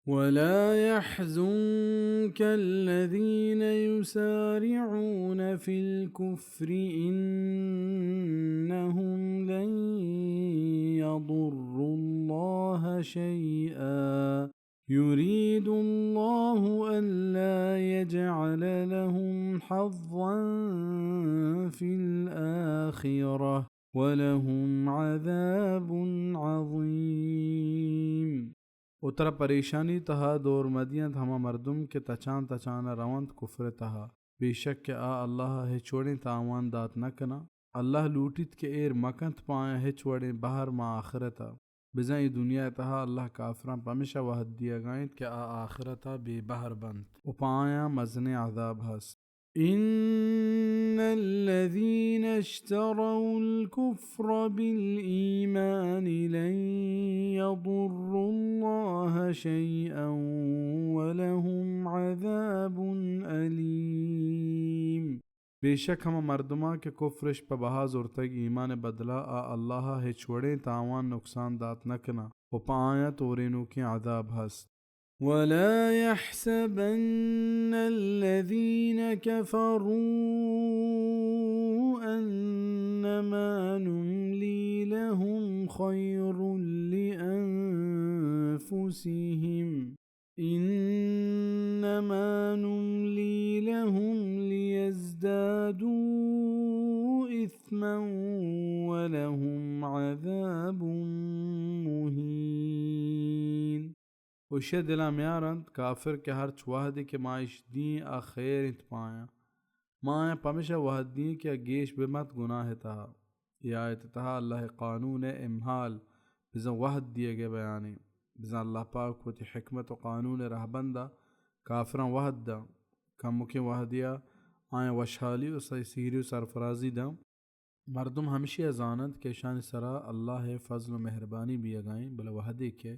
ولا يحزنك الذين يسارعون في الكفر إنهم لن يضروا الله شيئا يريد الله ألا يجعل لهم حظا في الآخرة ولهم عذاب عظيم. و ترا پریشانی تہا دور مدینت ہما مردم کہ تچان تچان رونت کفر تہا، بے شک کہ آ اللہ ہچ وڑیں تاوان دات نہ کناں۔ اللہ لوٹیت کہ ایر مکنت پہ آیاں ہچ وڑیں بہر ماں آخرتا۔ بزاں اے دنیا تہا اللہ کافراں پمیشا وہد دیگا انت کہ آ آخرتا بے بہر بنت و پہ آیاں مزنیں عذاب ہست۔ إن الذين اشتروا الكفر بالإيمان لن يضروا الله شيئا ولهم عذاب أليم. بے شک ہما مردماں کہ کفرش پہ بہا زرتگ، ایمان بدلا آ اللہ ہچ وڑیں تاوان نقصان دات نہ کناں و پہ آیاں تورینوکیں عذاب ہست۔ ولا يحسبن الذين كفروا أنما نملي لهم خير لأنفسهم إنما نملي لهم ليزدادوا إثما ولهم عذاب مهين. و ایشی ء دل ء میار انت کافر کہ ہرچ وہدے کہ ما ایش دیں آ خیر انت پہ آیاں۔ ما آیاں پمیشا وہد دیں کہ آ گیش بہ بنت گناہ ء تہا۔ اے آیت ء تہا اللہ ء قانون ء امہال، بزاں وہد دیگ ء بیانے۔ بزاں اللہ پاک وتی حکمت و قانون ء رہبند ء کافراں وہد داں۔ کمکیں وہدے ء آیاں وشحالی و سیسیری و سرفرازی داں۔ مردم ہمشی ء زاننت کہ اشانی سرا اللہ ء فضل و مہربانی بیگا انت، بلے وہدے کہ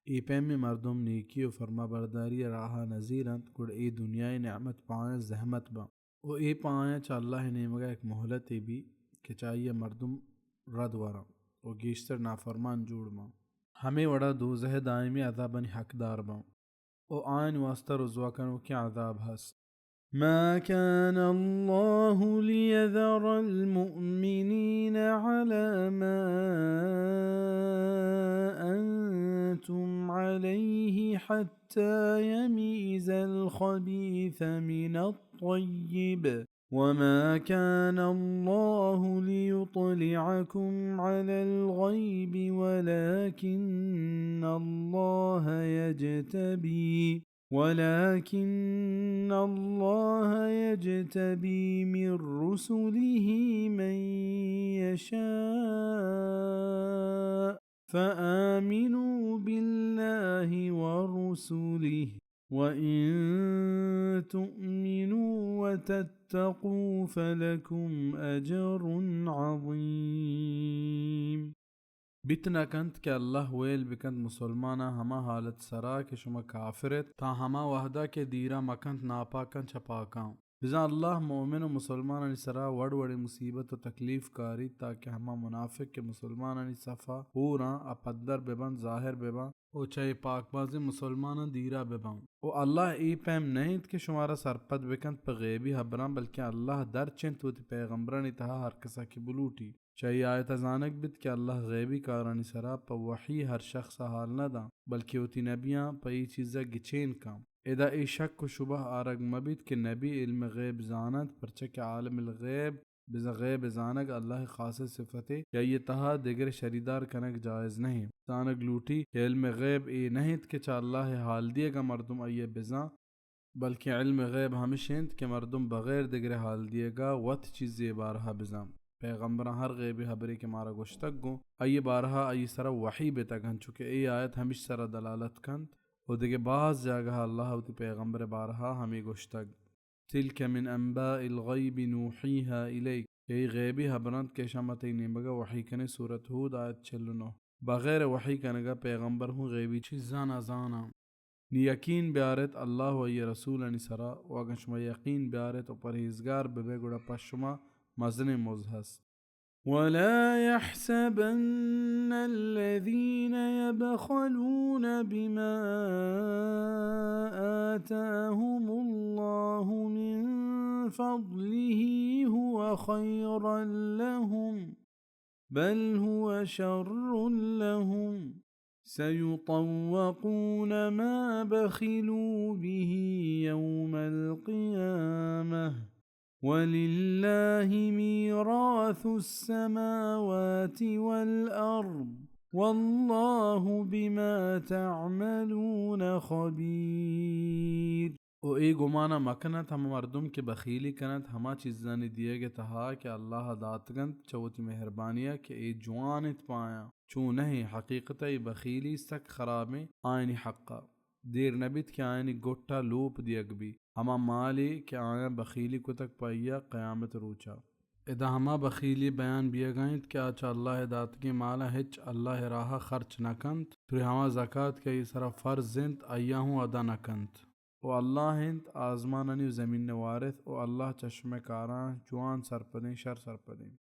اے پیمیں مردم نیکی و فرمابرداری ء راہ ء نزیرنت، گڑا اے دنیا ء نعمت پہ آیاں زحمت باں و اے پہ آیاں چہ اللہ ء نیمگ ء یک مہلتے بی کہ چہ آئی ء مردم رد وراں و گیشتر نافرمان جوڑ باں۔ ہمے وڑا دوزہ ء دائمی عذابانی حقدار باں۔ و آیانی واسطہ رزوا کنوکیں عذاب ہست۔ ما كان الله ليذر المؤمنين على ما أنتم عليه حتى يميز الخبيث من الطيب، وما كان الله ليطلعكم على الغيب ولكن الله يجتبي، ولكن الله يجتبي من رسله من يشاء، فآمنوا بالله ورسله، وإن تؤمنوا وتتقوا فلكم أجر عظيم. بیت نہ کنت کہ اللہ ویل بکنت مسلماناں ہما حالت سرا کہ شما کافر ات، تاں ہما وہدا کہ دیرا مکنت ناپاکاں چہ پاکاں۔ بزاں اللہ مومن و مسلمانانی سرا وڑ وڑیں مصیبت و تکلیف کاریت، تاکہ ہما منافق کہ مسلمانانی صفا ہوراں آ پدر ببنت، ظاہر بباں و چہ اے پاکبازیں مسلماناں دیرا بباں۔ و اللہ اے پیم نہ انت کہ شمارا سرپد بکنت پہ غیبی ہبراں، بلکیں اللہ درچ انت وتی پیغمبرانی تہا ہر کسا کہ بلوٹی۔ چہ اے آیت ء زانگ بیت کہ اللہ غیبی کارانی سرا پہ وحی ہر شخص ء حال نہ داں، بلکہ وتی نبیاں پہ اے چیز ء گچین کاں۔ ادا اے شک و شبہ آرگ مہ بیت کہ نبی علم غیب زاننت، پرچا کہ عالم الغیب، بزاں غیب ء زانگ اللہ ء خاصیں صفتے کہ آئی ء تہا دگرے شریدار کنگ جائز نہ انت۔ زانگ لوٹی کہ علم غیب اے نہ انت کہ چہ اللہ ء حال دیگ ء مردم آئی ء بزاں، بلکیں علم غیب ہمش انت کہ مردم بغیر دگرے حال دیگا وت چیزے بارہا بزان۔ پیغمبراں ہر غیبی حبرے کہ مارا گوشتگ گوں آئی بارہا آئی سرا وحی بتگ، انچو کہ اے آیت ہمش سرا دلالت کنت۔ و دگہ باز جاگہا اللہ وتی پیغمبر بارہا ہمے گوشتگ، تلک من انباء الغیب نوحیها الیک، کہ اے غیبی حبرنت کہ اشاں ما تئی نیمگا وحی کنیں۔ سورت ہود آیت چل و نو۔ بغیر وحی کنگا پیغمبر ہوں غیبی چیزاں نہ زاناں۔ نی یقین بیارت اللہ و آئی رسولانی سرا، و اگن شما یقین بیارت و پرہیزگار ببے، گڑا پہ شما مزنیں مز ہست۔ ولا يحسبن الذين يبخلون بما فضله هو خيرا لهم، بل هو شر لهم، سيطوقون ما بخلوا به يوم القيامة، ولله ميراث السماوات والأرض، والله بما تعملون خبير. و اے گمان ءَ مکن ات ہما مردم کہ بخیلی کن ات ہما چیزانی دیگ ءِ تہا کہ اللہ ءَ داتگ انت چہ وتی مہربانی ءَ کہ اے جوان انت پہ آیاں۔ چو نہ ایں، حقیقت ءَ اے بخیلی سک خرابیں آیانی حق ءَ۔ دیر نہ بیت کہ آیانی گٹ ءَ لوپ دیگ بیت، ہما مالے کہ آیاں بخیلی کتگ پہ آئی ءَ قیامت ءِ روچ ءَ۔ ادا ہما بخیلی بیان بیگ ءَ انت کہ آ چہ اللہ ءِ داتگیں مال ءَ ہچ اللہ ءِ راہ ءَ خرچ نہ کنت، پرے ہما زکات کہ آئی ءِ سرا فرض انت، آئی ءَ ہوں ادا نہ کنت۔ و اللہ انت آزمانانی و زمین ءِ وارث، و اللہ چہ شمئے کاراں جوان سرپدیں، شر سرپدیں۔